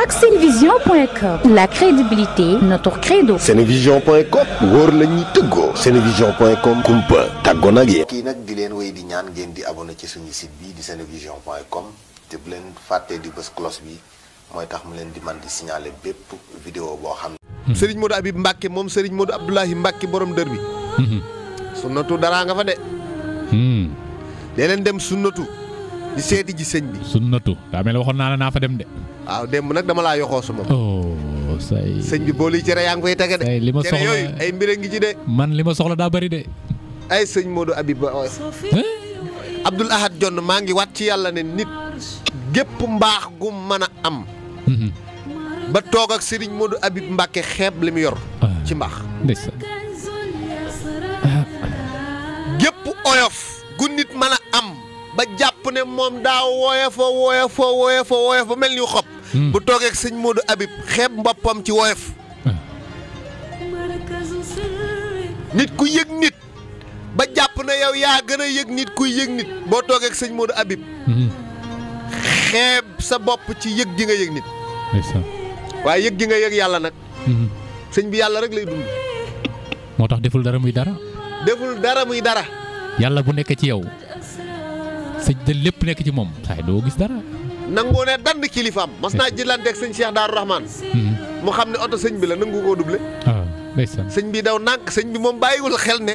ak senevision.com. La crédibilité, notre credo. senevision.com wóor la ñuy tëggoo. senevision.com kumpa tàggoo nag yéen. kii nag di leen wéy di ñaan ngeen di abonné ci suñu site bi di senevision.com te bu leen fàttee di bës cloche bi mooy tax mu leen di man di signaler bépp vidéo boo xam ne. Serigne Modou Habib Mbacke moom Serigne Modou Abdoulahi Mbacke borom dër bi. sunnatu dara nga fa de. dee leen dem sunnatu di seeti ji sëñ bi. sunnatu daa mel waxoon naa la naa fa dem de. waaw démb nag dama laa yoxoo su moom. say sëñ bi boolu cere yaa ngi koy tege de. li ma soxla cere yooyu ay mbir ngi ci de. man li ma soxla daa bari de. ay sëñ Modou Habib ba Abdoul Ahad Jonn maa ngi wat ci yàlla ne nit gépp mbaax gu mën a am. ba toog ak Serigne Modou Habib Mbacke xeeb li mu yor. ci mbaax. gépp oyof gu nit mën a am ba jàpp ne moom daa woyof ba mel ni xob. bu toogee ak sëñ Modou Habib xeeb mboppam ci woyof. nit ku yëg nit ba jàpp ne yow yaa gën a yëg nit kuy yëg nit boo toogee ak sëñ Modou Habib. xeeb sa bopp ci yëg gi nga yëg nit. waaye yëg gi nga yëg yàlla nag. sëñ bi yàlla rek lay dund. moo tax deful dara muy dara. deful dara muy dara. yàlla bu nekk ci yow sëñ de lépp nekk ci moom saay doo gis dara. nangoo ne dand kilifaam mas naa jëlanteeg sëñ Cheikh Daaru Rahman. mu xam ne oto sëñ bi la nangu koo doublé. ndeysaan sëñ bi daw nànk sëñ bi moom bàyyiwul xel ne.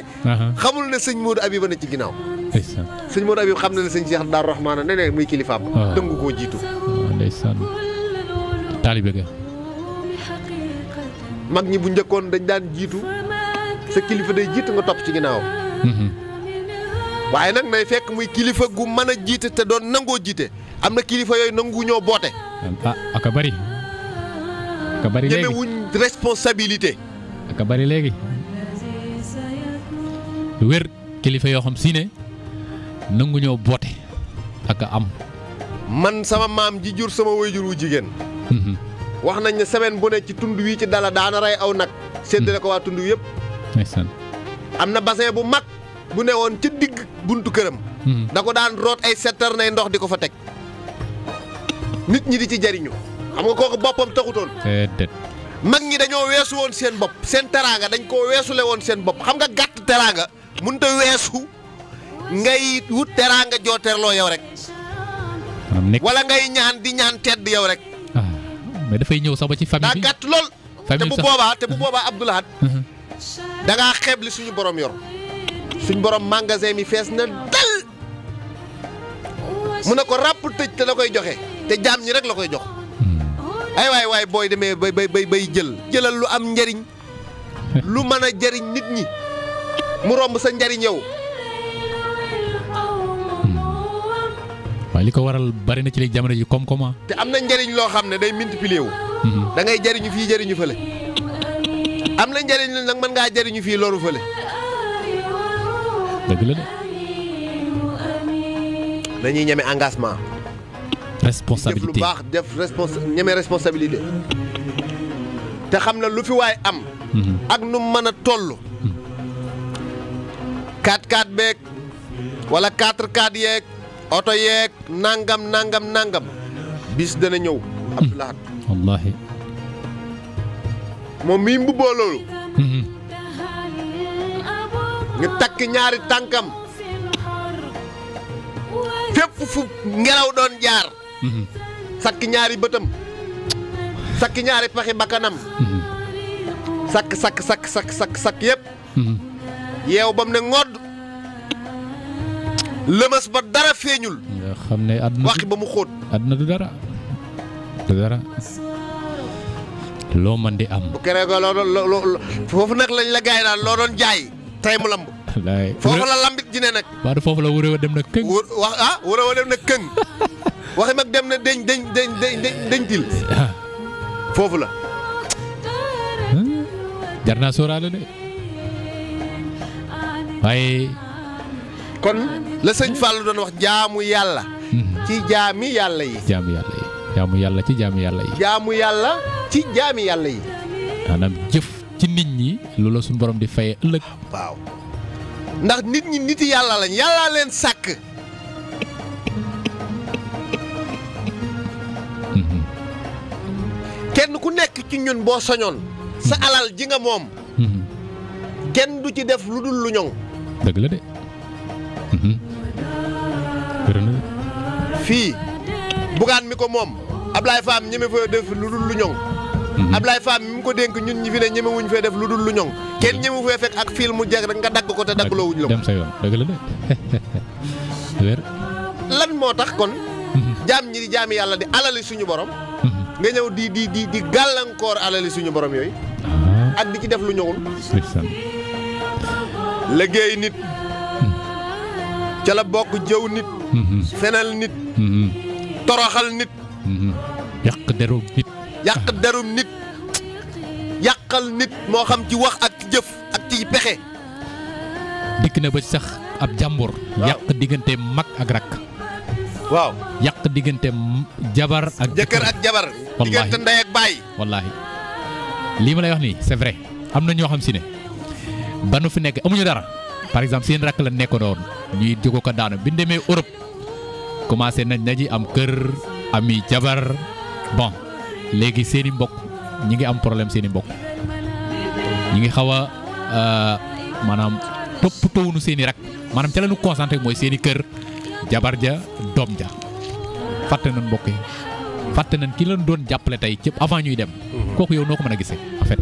xamul ne sëñ Modou Habib ne ci ginnaaw. ndeysaan sëñ Modou Habib xam na ne sëñ Cheikh Daaru Rahman ne muy kilifaam. nangu koo jiitu. ndeysaan taalibe ga mag ñi bu njëkkoon dañ daan jiitu sa kilifa day jiitu nga topp ci ginnaaw. waaye nag nay fekk muy kilifa gu mën a jiite te doon nangoo jiite am na kilifa yooyu nangu ñoo boote. aka bari léegi ñemewuñ responsabilité. aka bari léegi wér kilifa yoo xam si ne nangu ñoo boote aka am. man sama maam ji jur sama waajur wu jigéen. wax nañ ne semaine bu ne ci tund wi ci dala daana rey aw nag. séddale ko waa tund wi yëpp. ndeysaan am na bassin bu mag bu ne woon ca digg buntu këram. da ko daan root ay settar nay ndox di ko fa teg. nit ñi di ci jariñu xam nga kooku boppam taxutoon. mag ñi dañoo weesu woon seen bopp seen teraanga dañ koo weesule woon seen bopp xam nga gàtt teraanga mënut a weesu ngay wut teraanga joo terloo yow rek. wala ngay ñaan di ñaan tedd yow rek. mais dafay ñëw sax ba ci famille bi daa gàtt lool. te bu boobaa Abdoul Ahad da ngaa xeeb li suñu borom yor. suñu borom magasin mi fees na dal mu ne ko ràpp tëj te la koy joxe te jaam ñi rek la koy jox. ay waay booy demee bay jëlal lu am njariñ lu mën a jariñ nit ñi mu romb sa njariñ yow. waaye li ko waral bari na ci léegi jamono ji koom-kooma. te am na njariñ loo xam ne day multiplier wu. da ngay jariñu fii jariñu fële. am na njariñ la nag mën ngaa jariñu fii loolu fële. dëgg la de. dañuy ñeme engagement. responsabilité def lu baax ñeme responsabilité. te xam na lu fi waay am. ak nu mën a toll. 4x4 beeg wala 4x4 yeeg oto yeeg nangam bis dana ñëw. Abdoul Ahad wallaahi. moom mii mbubboo loolu. ñu takk ñaari tànkam. fépp fu ngelaw doon jaar. sakk ñaari bëtam. sakk ñaari paxi bakkanam. sakk yépp. yeew ba mu ne ngodd. lëmës ba dara feeñul. nga xam ne àdduna waxi ba mu xóot. àdduna du dara. du dara. loo mën di am. bu keree ko loo foofu nag lañ la gaay daal loo doon jaay tey mu lamb. foofu la lambit ji ne nag. waaw foofu la wuré wa dem na këng. wuré wa dem na këng. waxi mag dem na deñ til. foofu la. jar naa sóoraale de. waaye. kon la sëñ Fall doon wax jaamu yàlla. ci jaami yàlla yi. jaamu yàlla ci jaami yàlla yi. jaamu yàlla ci jaami yàlla yi. maanaam jëf ci nit ñi loolu la suñu borom di fayee ëllëg. waaw ndax nit ñi niti yàlla lañ yàllaa leen sàkk. kenn ku nekk ci ñun boo soñoon sa alal ji nga moom kenn du ci def lu dul lu ñoŋ. dëgg la de. fii bugaan mi ko moom Ablaye Fam ñeme fee def lu dul lu ñoŋ. Ablaye Fam mi mu ko dénk ñun ñi fi ne ñeme wuñ fee def lu dul lu ñoŋ kenn ñeme fee fekk ak film mu jeg rek nga dagg ko te daggloo wuñ la ko. dem sa yoon dëgg la de. wér. lan moo tax kon. jaam ñi di jaami yàlla di alali suñu borom. nga ñëw di gàllankoor alali suñu borom yooyu. ak di ci def lu ñëwul. liggéey nit. ca la bokk jëw nit. fenal nit. toroxal nit. yàq derum nit. yàq derum nit. yàqal nit moo xam ci wax ak ci jëf ak ci pexe. dikk na ba sax ab jàmbur. yàq diggante mag ak rakk. waaw yàq diggante jabar ak jëkkër ak jabar. diggante ndey ak baay. wallaahi lii ma lay wax nii c'est vrai am na ñoo xam si ne ba nu fi nekk amuñu dara par exemple seen rakk la nekkoon woon ñuy jógo ko daanu bi ñu demee Europe commencé nañ na ji am kër ami jabar bon léegi seen i mbokk ñi ngi am problème seen i mbokk ñi ngi xaw a maanaam toppatoowuñu seen i rak maanaam ca la ñu concentré mooy seen i kër jabar ja doom ja fàtte nañ mbokk yi fàtte nañ ki leen doon jàppale tey ci avant ñuy dem kooku yow noo ko mën a gisee en fait.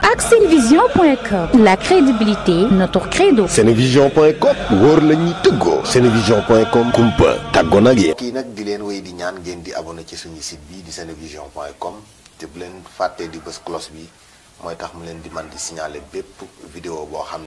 ak Senevision.com la crédibilité notre credo. Senevision.com wóor la ñuy tëggoo. Senevision.com kumpa tàggoo nag yéen. kii nag di leen wéy di ñaan ngeen di abonné ci suñu site bi di Senevision.com te bu leen fàttee di bës cloche bi mooy tax mu leen di man di signaler bépp vidéo boo xam